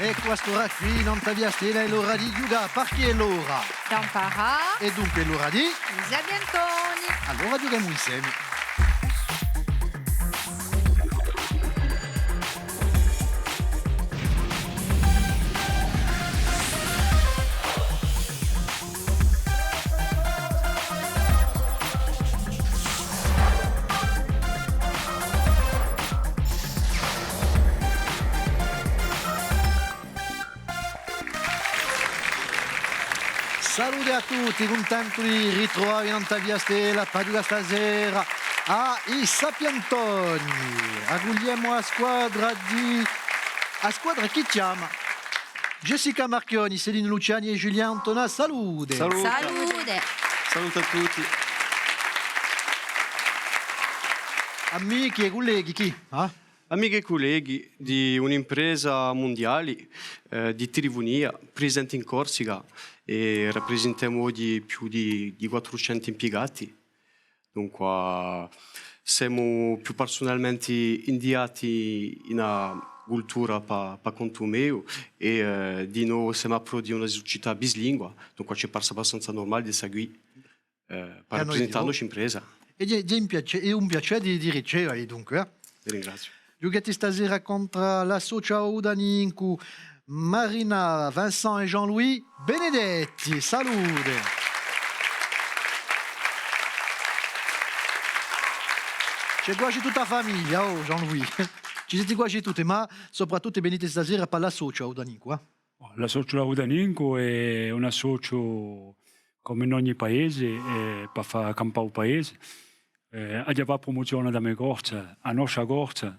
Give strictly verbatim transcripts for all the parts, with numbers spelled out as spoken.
Eccu, à st'ora quì, nant'à Via Stella, hè l'ora di ghjucà, parchì hè l'ora d'amparà. È dunque hè l'ora di i Sapientoni. Allora ghjuchemu inseme. Salute à tutti, cuntentu di ritruvà vi nant'à Via Stella, pà ghjucà stasera à i Sapientoni. Accugliemu a squadra di, a squadra chì chjama Jessica Marchioni, Céline Luciani è Julien Antonà. Salute. Salute. Salute. Salute à tutti. Amichi è culleghi, chì? Ah? Amichi è culleghi di un'impresa mundiali, eh, di tilifunia, prisenti in Corsica, è raprisintemu oghji più di, di quattrucentu impiegati. Dunqua, semu più parsunalmenti indiati in a cultura pà, pà contu meu è, eh, dinò semu à prò di una sucità bislingua, dunqua ci hè parsu abbastanza nurmali d'essa quì, eh, pà raprisintandoci impresa. È hè, hè un piacè, hè un piacè di, di ricevali, dunque, eh. Vi ringraziu. Ghjucheti stasera contr'à l'associu Audanincu, Marina, Vincent è Jean-Louis Benedetti. Salute. Ci hè guasi tutta a famiglia, oh, Jean-Louis. Ci site guasi tutti, ma soprattuttu venite stasera pà l'associu Audanincu, eh? L'associu Audanincu hè un associu cum'è in ogni paese, eh, pà fà campà u paese. Eh, aghju da fà prumuzione di a me corsa, a nostra corsa,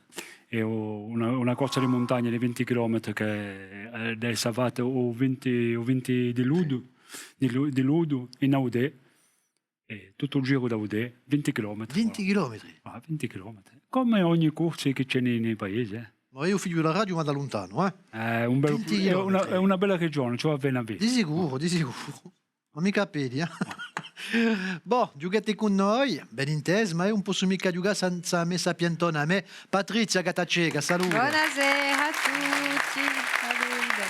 hè u-, una, una corsa di muntagna di vinti chilometri chì, eh, hè stata fatta u vinti, u vinti di lugliu, di lu-, di lugliu, in Audè, è tuttu u giru d'Audè, vinti chilometri. Vinti chilometri? Ah, vinti chilometri. Cum'è ogni corsa chì ci hè in, in i paesi, eh. Ma eiu fighju di a radio, ma da luntanu, eh? Eh, un bellu, vinti chilometri. Hè una, hè una bella regione, ci vole à vene à vede. Di sicuru, di sicuru. Ma micca à pedi, eh? Bò, ghjucheti cù noi, ben intesu, ma eiu ùn possu micca ghjucà senza a me sapientona, a me Patrizia Gattaceca, salute. Bonasera à tutti, salute.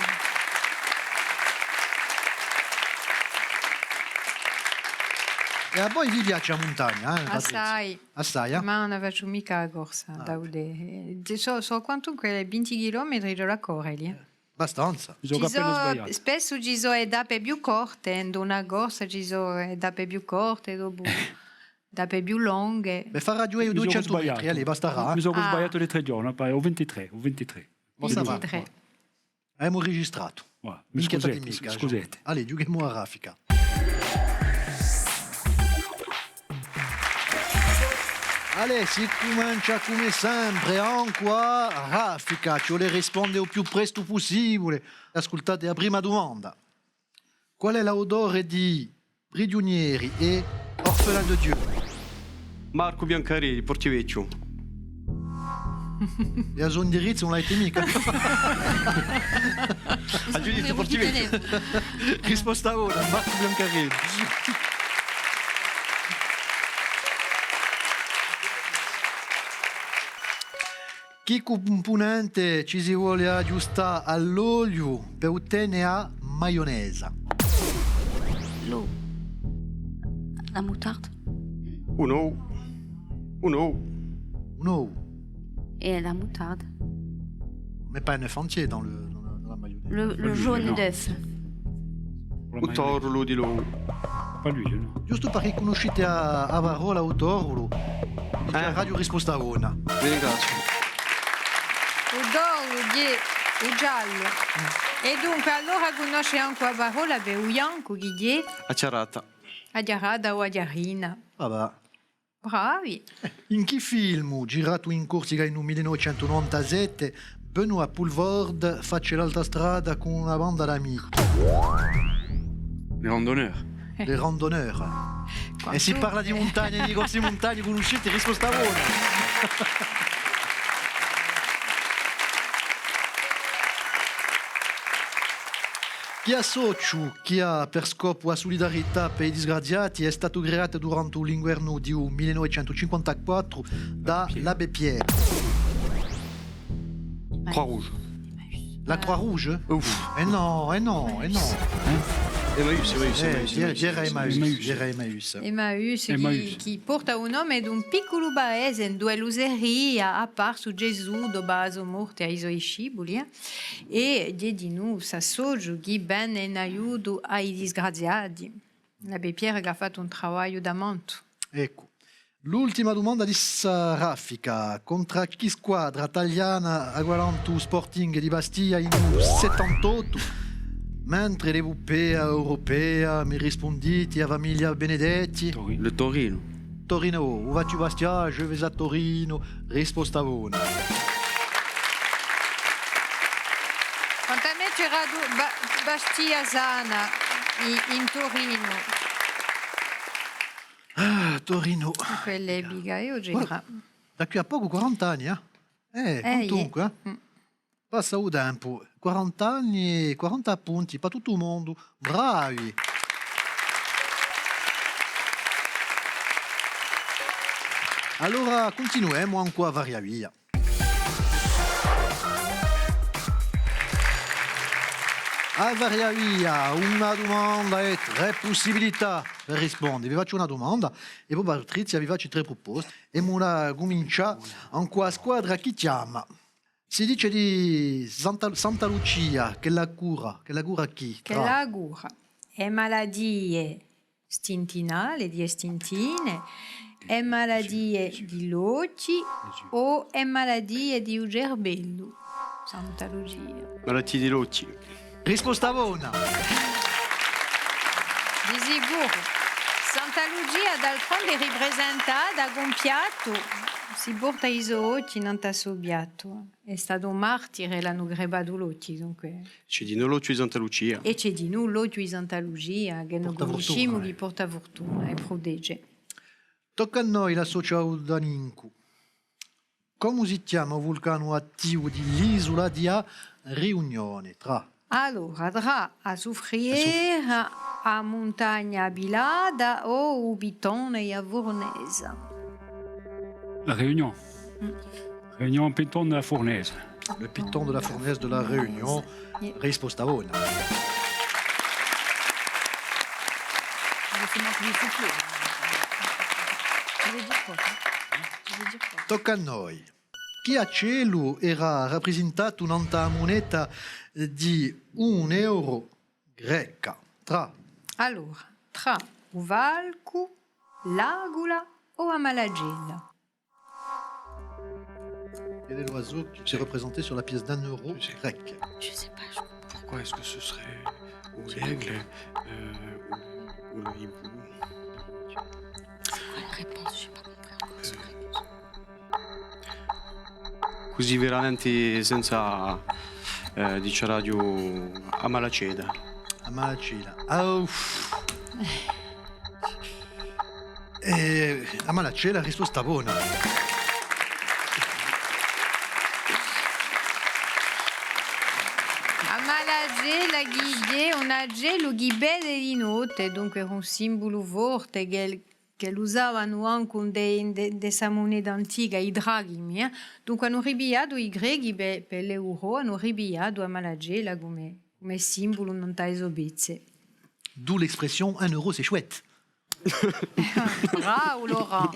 È à voi vi piace a muntagna, eh, Patrizia? Assai. Assai, eh? Ma ùn a facciu micca a corsa, ah, da ok. Udè. Eh, sò, sò quantunque vinti chilometri di la corsa, eh. Abbastanza. Ci sò, spessu ci sò e tappe più corte, in una corsa ci sò e tappe più corte, dopu tappe più longhe. Bè, farà ghjà duiecentu metri, allez, bastarà, eh. Mi sò sbagliatu di trè ghjorni, o vintitrè, o vintitrè. Bon, ça va. Vintitrè. Avemu registratu. Voilà. Mi scusate, mi scusate. Allez, ghjuchemu à raffica. Allez, si cumencia cum'è sempre, ancu à raffica, ci vole à risponde u più prestu pussibule. Ascultate a prima dumanda. Qual hè l'autore di Prigiunieri è Orphelins de Dieu? Marcu Biancarelli, Portivechju. È u so indirizzu ùn l'avete micca? Aghju dettu Portivechju. Risposta bona, Marcu Biancarelli. Chì cumpunente ci si vole aghjustà à l'oliu per ottene a maionesa? L'o-, la moutarde. Un ovu. Un ovu. Un ovu. Et la moutarde. On met pas un œuf entier dans le, dans la, dans la mayonnaise. Le, le jaune d'œuf. U torlu di l'ovu. Pas l'huile, non. Ghjustu perchè cunniscite a, a parolla u torlu, dite à a radio risposta bona. Vi ringraziu. U torlu, ghjè u giallu. È dunque, allora cunnosce ancu a parolla per u biancu, chì ghjè? A chjarata. A chjarata o a chjarina. Vabbè. Bravi! In chì filmu, giratu in Corsica in u mille novecentu novantasette, Benoît Poelvoorde face l'altra strada cù una banda d'amichi? Les Randonneurs. Les Randonneurs. È si parla di muntagna, di corse in muntagna, cunniscite, risposta bona. Chì associu chì hà per scopu a sulidarità per i disgraziati hè statu creatu durante l'inguernu di u mille novecentu cinquantaquattru da l'abbé Pierre. Croix-Rouge. La Croix-Rouge? Ouf. Eh nò, eh nò, eh nò. Emmaüs, Emmaüs, Emmaüs, Emmaüs. Emmaüs, Emmaüs. Emmaüs, chì, chì porta u nome d'un picculu paese induve ellu seria apparsu Ghjesù dopu a so morte à i so discepuli, eh. È ghjè dinù st'associu chì vene in aiutu à i disgraziati. L'abbé Pierre chì hà fattu un travagliu tamantu. Eccu. L'ultima dumanda di sta raffica. Contr'à chì squadra taliana hà guadantu u Sporting di Bastia in u settantottu, mentre l'epupea europea, mi rispunditi, a famiglia Benedetti? Tori-, le Torino. Torino, u facciu Bastia, je vais à Torino, risposta bona. Quant'à mè c'era du-, Ba-, Bastia sana in, in Torino. Ah, Torino. À quell'epica eiu c'era. Da quì à pocu quarant'anni, eh? Eh, quantunque, eh? Passa u tempu, quarant'anni, quaranta punti pà tuttu u mondu. Bravi! Allora, cuntinuemu ancu à Varia Via. À Varia Via, una dumanda è trè pussibilità per risponde. Vi facciu una dumanda è po Patrizia vi facciu trè pruposte. Emu da cumincià cù a squadra chì chjama. Si dice di Santa, Santa Lucia, ch'ella cura, ch'ella cura chì? Ch'ella cura e malatie stintinale, di e stintine, e malatie di l'ochji o e malatie di u cerbellu, Santa Lucia. Malatie di l'ochji. Risposta bona! Di sicuru. Santa Lucia, d'altronde, hè ripresentata cù un piattu, si porta i so ochji nant'à stu piattu. Hè statu un martire, l'anu crepatu l'ochji, dunque. Ci hè dinù l'ochju di Santa Lucia. È ci hè dinù l'ochju di Santa Lucia, chì no cunniscimu, chì porta furtuna è prutege. Tocca à noi, l'associu Danincu. Cumu si chjama u vulcanu attivu di l'isula di a Riunione? Trà. Allora, trà a Sufriera, a muntagna Pilata o u pitone di a Furnesa? La Réunion. Réunion, piton de la Fournaise. Le piton de la Fournaise de la Réunion. Risposta bona. Tocca à noi. Chì accellu era raprisintatu nant'à a muneta di un euro greca? Trà. Allora, trà u falcu, l'agula o a malacella? Quel est l'oiseau qui est représenté sur la pièce d'un euro grec? Je sais pas, je comprends. Pourquoi est-ce que ce serait ou l'aigle, euh, ou, ou le hibou? C'est quoi la réponse? J'ai pas compris encore ce truc. Cusì veramente senza, eh, diciaraghju a malacella. A malacella. Ah, uff. Eh, a malacella, risposta bona. A malacella chì hè un acellu chì vede di notte, dunque hè un simbulu forte chì, chì l'usavanu ancu in de, in de, in de sta muneta antica, i drachimi, eh. Dunque anu ripigliatu i Grechi per, per l'euro, anu ripigliatu a malacella cum'è, cum'è simbulu nant'à e so pezze. D'où l'expression un euro c'est chouette. Bravu, Laurent.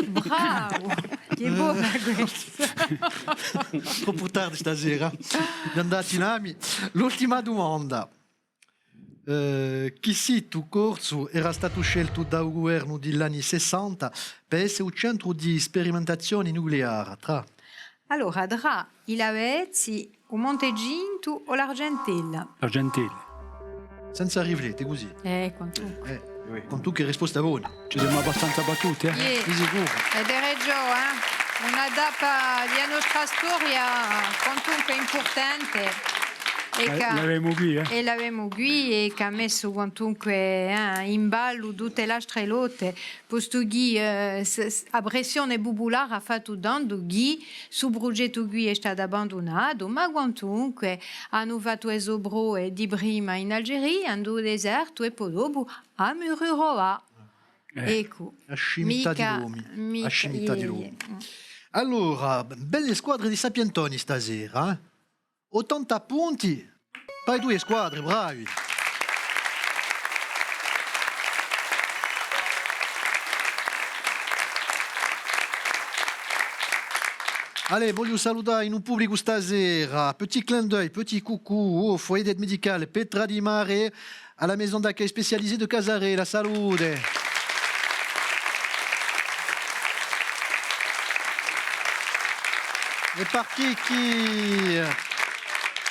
Bravu. Chì bona questa. Troppu tardi stasera. Simu andati in ami. L'ultima dumanda. Eh, chì situ corsu era statu sceltu da u guvernu di l'anni sessanta per esse u centru di sperimentazione nucleare, trà? Allora, trà i Lavezzi, u Monte Cintu o l'Argentella? L'Argentella. Senza riflette, cusì. Eh, quantunque. Eh, quantunque risposta bona. Ci simu abbastanza battuti, eh? Iè. Di sicuru. Ed hè ragiò, eh? Una tappa di a nostra storia, quantunque impurtante. È chì l'avemu quì, eh? È l'avemu quì, è chì hà messu quantunque, eh, in ballu tutte l'altre lotte. Postu chì, eh, s-, s-, a pressione pupulare hà fattu tandu chì stu prugettu quì hè statu abbandunatu, ma quantunque anu fattu e so prove di prima in Algeria, in u desertu, è po dopu à Mururoa. Eh, eccu. A scimità di l'omi. A scimità di l'omi. Allora, belle squadre di sapientoni stasera, eh? Ottanta punti per i dui squadri, bravi. Allez, vogliu salutà in u publicu stasera, petit clin d'œil, petit coucou au foyer d'aide médicale Petra di Mare, à la maison d'accueil spécialisée de Casarè, a salute. È per chì chì,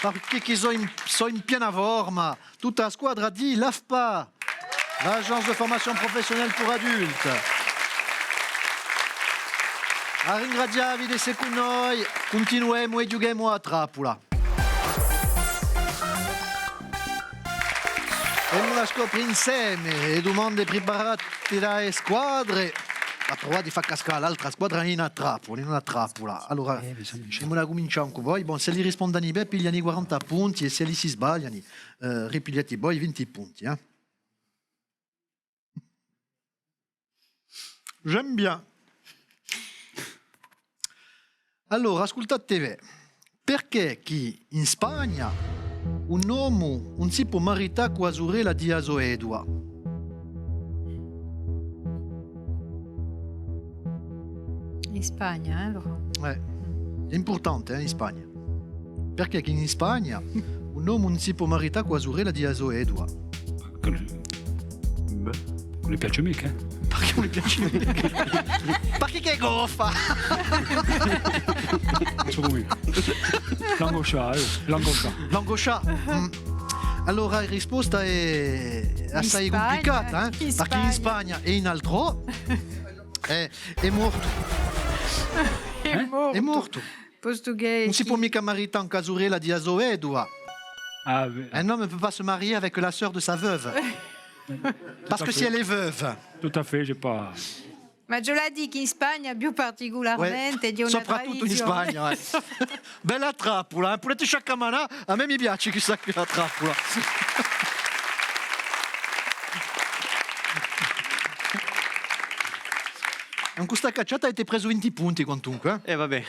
per chì chì sò in, sò in piena forma, tutta a squadra di l'AFPA, l'Agence de formation professionnelle pour adultes. À ringrazià vi d'esse cù noi, cuntinuemu è ghjuchemu à a trappula. Emu da scopre inseme e dumande preparate da e squadre. Ma pruvate à fà cascà l'altra squadra in una trappula, in una trappula. Allora, emu da cumincià cù voi. Bon, s'elli rispondenu bè, piglianu i quaranta punti, è s'elli si sbaglianu, eh, ripigliate voi i vinti punti, eh. J'aime bien. Allora, ascultate bè. Perchè chì in Spagna un omu ùn si pò marità cù a surella di a so vedova? In Spagna, eh, allora. Eh, hè impurtante, eh, in Spagna. Perchè chì in Spagna un omu ùn si pò marità cù a surella di a so vedova? Beh, ùn li piace micca, eh? Perchè ùn li piace micca? Perchè chì hè goffa? Insomma, l'angoscia, eh, l'angoscia. L'angoscia? Mm. Allora, a risposta hè assai cumplicata, eh? Perchè in Spagna è in altrò, eh, hè mortu. Hè mortu. Postu chì ùn si pò micca marità cù a surella di a so vedova. Ah, oui. Un homme ne peut pas se marier avec la sœur de sa veuve. Parce que si elle est veuve. Tout à fait, j'ai pas... Ma ci vole à dì chì in Spagna, più particularmente, hè una tradizione. Soprattuttu in Spagna, eh. Bella trappula, eh. Pudete sciaccamanà, à mè mi piace chì sia quì a trappula. Cù sta cacciata avete presu vinti punti, quantunque, eh? Eh, vabbè.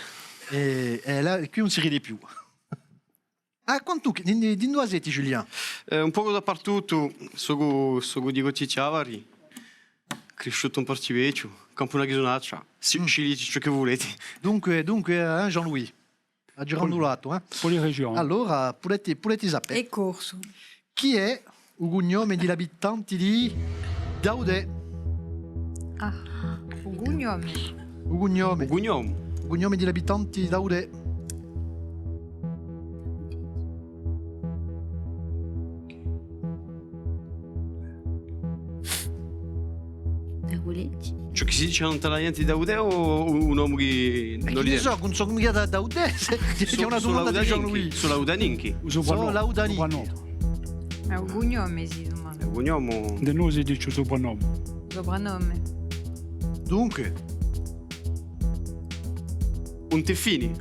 È, è quì ùn si ride più. Ah, quantunque, di, di, di induve site, Julien? Eh, un pocu dapertuttu, sò, sò di Cotti Chjavari, crisciutu in Portivechju, campu una ghisunaccia, scegliete ciò chì vulete. Dunque, dunque, eh, Jean-Louis, hà girandulatu, eh? Poli-, poliregione. Allora, pudete, pudete sapè. Hè corsu. Chì hè u cugnome di l'abitanti di Daudè? Ah, u cugnome. U cugnome. U cugnome. U cugnome di l'abitanti di Daudè. Ciò chì si dice in talianu di Daudè o un, un omu chì... Eh, ùn li sò, ùn sò micca da, Daudè, hè una dumanda di Jean-Louis. Sò Laudaninchi. Sò Laudaninchi. Soprannome. Hè un cugnome, sì, dumanda. Hè un cugnome. Da noi si dice soprannome. Soprannome. Dunque. Un tiffini.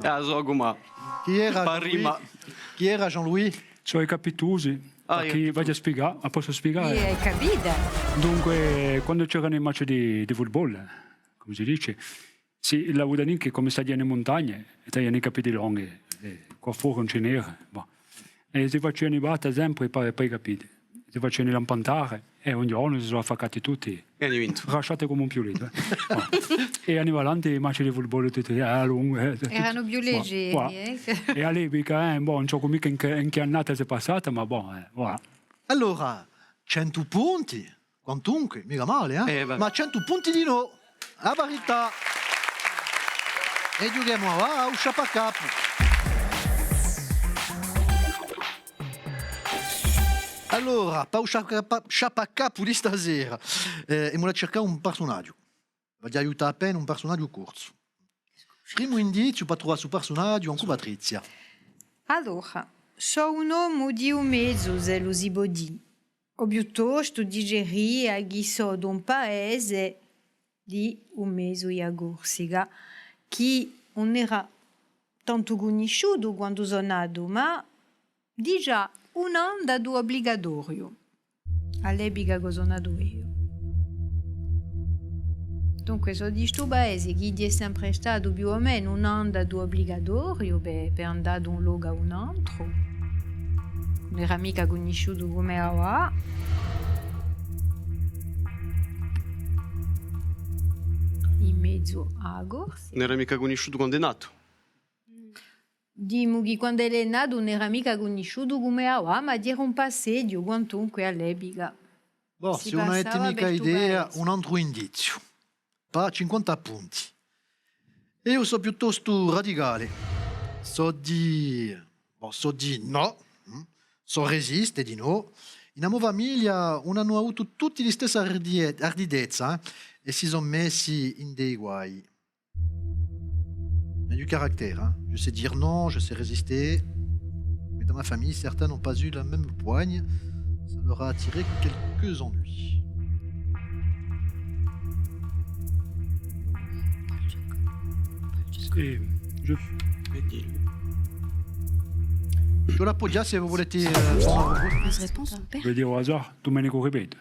Ah, sò cum'è. Chì era Jean-Louis? Chì era Jean-Louis? Sò i capitusi. Ah, perchè vogliu spiegà, ma possu spiegà? Iè, capite. Dunque, quandu c'eranu i match di, di football, eh, cumu si dice, sì, i Laudaninchi, cum'è stavanu in muntagne, è stavanu i capiti longhi, eh, quà fora ùn ci n'era, bon. È si facianu batte sempre per, per i capiti. Si facianu lampantare, è un ghjornu si sò affaccati tutti. È anu vintu. Rasciati cum'è un piulittu, eh. Bon. È anu avanti i match di football tutti, eh, à lungu, eh, tutti. Eranu più leggeri, eh. È à l'epica, eh, bon, ùn sò micca in chì, in chì annata s'hè passata, ma bon, eh, voilà. Allora, centu punti. Quantunque, micca male, eh? Eh, bè. Ma centu punti dinò. A parità. È ghjuchemu à, à u sciappacapu. Allora, pà u sciappa-, sciappacapu di sta sera, eh, emu da circà un persunagiu. V'aghju da aiutà appena, un persunagiu corsu. Primu indiziu pà truvà stu persunagiu, ancu Patrizia. Allora, sò un omu di u mezu, s'ellu si pò dì. O piuttostu diceria chì sò d'un paese di u mezu di a Corsica, chì ùn era tantu cunnisciutu quandu sò natu, ma digià un andatu ubligatoriu, à l'epica ch'o sò natu eiu. Dunque, sò di stu paese chì hè sempre statu più o menu un andatu ubligatoriu per, per andà da un locu à un antru. Ùn era micca cunnisciutu cum'è avà. In mezu à a Corsica. Ùn era micca cunnisciutu quand'hè natu. Dimu chì quand'ellu hè natu ùn era micca cunnisciutu cum'è avà, ma era un passeghju, quantunque, à l'epica. Bò, s'è ùn avete micca idea, un antru indiziu. Pà cinquanta punti. Eiu sò piuttostu radicale. Sò di, bò, sò di nò, mm? Sò resiste di nò. In a mo famiglia ùn anu avutu tutti listessa ardi-, arditezza, eh? È si sò messi in di guai. Il y a du caractère, hein. Je sais dire non, je sais résister. Mais dans ma famille, certains n'ont pas eu la même poigne. Ça leur a attiré quelques ennuis. Sì, je... Ci vole à appogghjà s'è vo vulete, eh, fà una... Mauvaise réponse, on perd. Vole dì au hasard, Dumenicu Ribellu.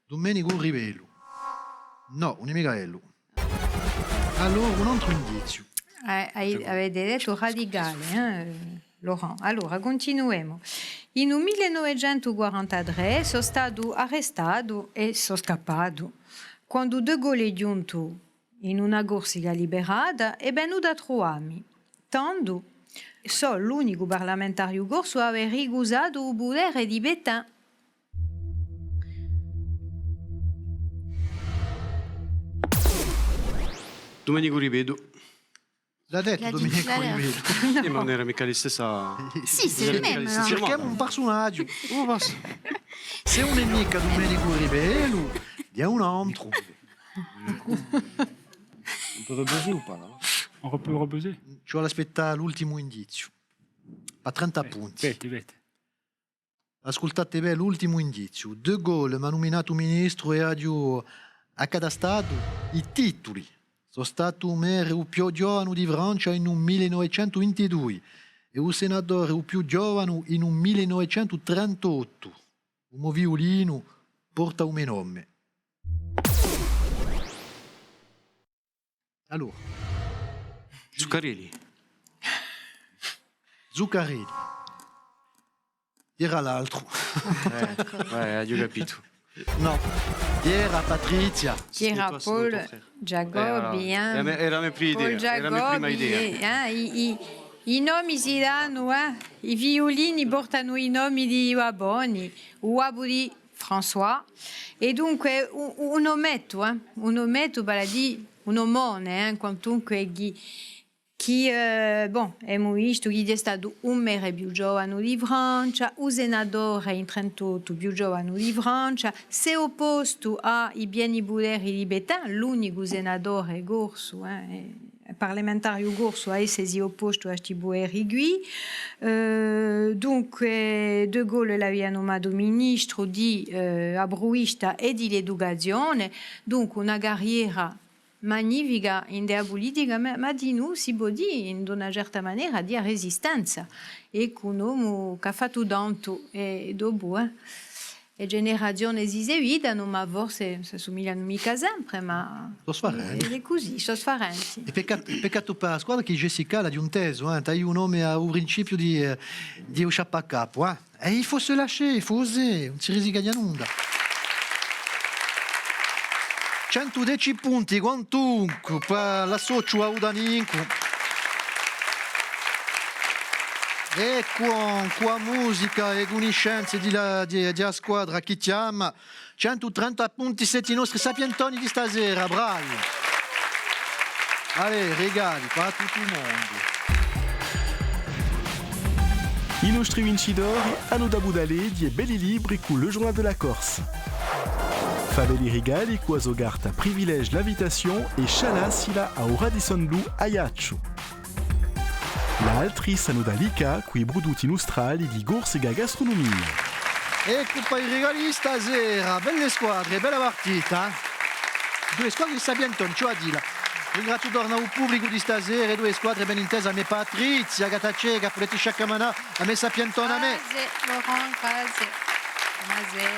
Dumenicu Ribellu. Nò, ùn hè micca ellu. Allora, un antru indiziu. Eh, ai-, avete dettu radicale, eh, Laurent. Allora, cuntinuemu. In u mille novecentu quarantatrè sò statu arrestatu è sò scappatu. Quandu De Gaulle hè ghjuntu in una Corsica liberata, hè venutu à truvà mi. Tandu, sò l'unicu parlamentariu corsu à avè ricusatu u putere di Pétain. Dumenicu Ribellu. L'hà dettu Dumenicu Ribellu. Eh, ma ùn era micca listessa... Sì, ùn era micca listessa. Circhemu un parsunaghju. S'è ùn hè micca Dumenicu Ribellu, hè un antru. On peut rebuzzer ou pas, là ? On peut rebuzzer ? Ci vole à aspettà l'ultimu indiziu. Pà trenta punti. Vedi, vedi. Ascultate bè l'ultimu indiziu. De Gaulle m'hà numinatu ministru è aghju accatastatu i tituli. Sò statu u merre u più ghjovanu di Francia in u mille novecentu vintidui è u senatore u più ghjovanu in u mille novecentu trentottu. U mo viulinu porta u me nome. Allora. Zuccarelli. Zuccarelli. Era l'altru. Eh, eh, aghju capitu. Nò. Era Patrizia. Era Paul Giacobbi, eh. Era a me, era a me prima idea, era a me prima idea. Eh, i, i, i nomi si danu, eh. I viulini portanu i nomi di i babboni. U babbu di François. È dunque, u-, u-, un omettu, eh, un omettu, vale à dì un omone, eh, quantunque chì, chì, eh, bon, emu vistu chì hè statu u merre più ghjovanu di Francia, u senatore in trentottu più ghjovanu di Francia, s'hè oppostu à i pieni puteri di Pétain, l'unicu senatore corsu, eh, parlamentariu corsu à essesi oppostu à sti puteri quì. Eh, dunque, De Gaulle l'avia numatu ministru di, eh, a pruvista è di l'educazione, dunque una carriera magnifica indè a pulitica, ma, ma dinù si pò dì, in una certa manera, di a Resistenza, è cù un omu chì hà fattu tantu, è dopu, eh, e generazione si seguitanu, ma forse s'assumiglianu micca sempre, ma... Sò sfarenti. Hè, hè cusì, sò sfarenti. È peccatu, peccatu per a squadra chì Jessica l'hà ghjuntesu, eh, t'hai un nome à u principiu di, eh, di u sciappacapu, eh. Et il faut se lâcher, il faut oser, ùn si risica à nunda. Centu deci punti, quantunque, per l'associu Autanincu. È cù, cù a musica è e cunniscenze di la, di, di a squadra chì chjama, centu trenta punti seti i nostri sapientoni di sta sera, bravi. Allez, rigali, per tuttu u mondu. I nostri vincitori anu da pudè leghje belli libri cù Le Journal de la Corse. Fà belli rigali cù a so carta Privilège l'invitation è scialassila à u Radisson Blu Aiacciu. L'altri s'anu da liccà cù i prudutti nustrali di Corsica Gastronomia. Eccu pà i rigali sta sera, belle squadre, bella partita, eh? Duie squadre di sapientoni, ci vole à dilla. Ringraziu torna u publicu di sta sera, e duie squadre ben intesa, a me Patrizia Gattaceca, pudete sciaccamanà, a me sapientona, a me. Grazie, Laurent, grazie.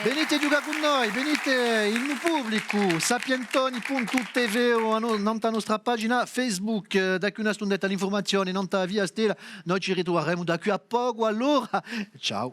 Venite à ghjucà cù noi, venite in u publicu, sapientoni puntu TV o a no-, nant'à a nostra pagina Facebook, eh, da quì à una stundetta l'infurmazione, nant'à Via Stella, noi ci ritruveremu da quì à pocu, allora, ciao.